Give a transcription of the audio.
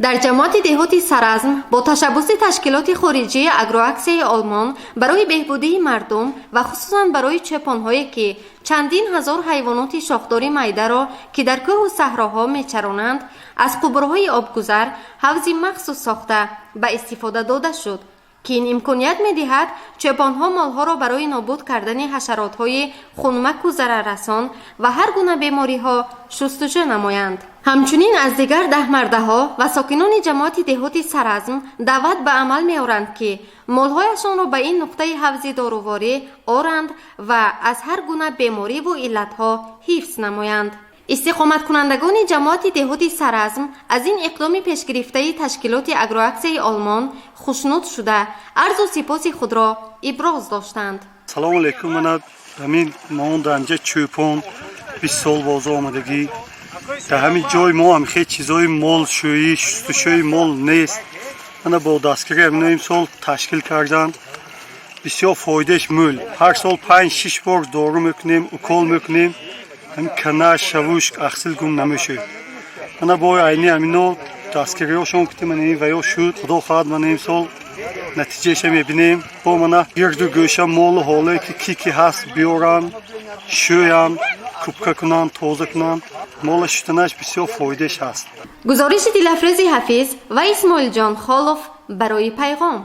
Дар ҷамоати деҳоти Саразм бо ташаббуси ташкилоти хориҷии Агроаксияи Олмон барои беҳбудии мардум ва хусусан барои чӯпонҳое, ки чандин ҳазор ҳайвоноти шохдори майдаро, ки дар кӯҳу саҳроҳо мечаронанд, аз қубурҳои обгузар ҳавзи махсус сохта ба истифода дода шуд, ки ин имконият медиҳад чӯпонҳо молҳоро барои нобуд кардани ҳашаротҳои хунмаку зараррасон ва ҳар гуна бемориҳо шустуҷӯ намоянд. Ҳамчунин аз дигар даҳмардаҳо ва сокинони ҷамоати деҳоти Саразм даъват ба амал меоранд, ки молҳояшонро ба ин нуқтаи ҳавзи доруворӣ оранд ва аз ҳар гуна бемориву иллатҳо ҳифз намоянд. Истиқоматкунандагони ҷамоати деҳоти Саразм аз ин иқдоми пешгирифтаи ташкилоти Агроаксияи Олмон хушнуд шуда, арзу сипоси худро иброз доштанд. Салому алейкум. Мана ҳамин мо дар инҷа чӯпон, 20 сол бозо омадагӣ. Дар ҳамин ҷои мо ҳам хел чизои молшӯӣ, шустушӯи мол нест. Мана бо дастгирӣ ҳамино имсол ташкил карданд. Бисёр фоидааш мӯл. Ҳар сол панҷ шиш бор дору мекунем, укол мекунем. Ҳамин кана шавушк ахсил гум намешӯд. Мана бо айни ҳамино дастгириҳошон кутем, мана ин ваё шуд. Худо хоҳад, мана имсол натиҷаша мебинем. Бо мана гирду гӯша молу ҳолое ки ки ҳаст, биёранд, шӯянд, купка кунанд, тоза кунанд. Мола шустанаш бисёр фоидааш ҳаст. Гузориши Дилафрӯзи Ҳафиз ва Исмоилҷон Холов барои Пайғом.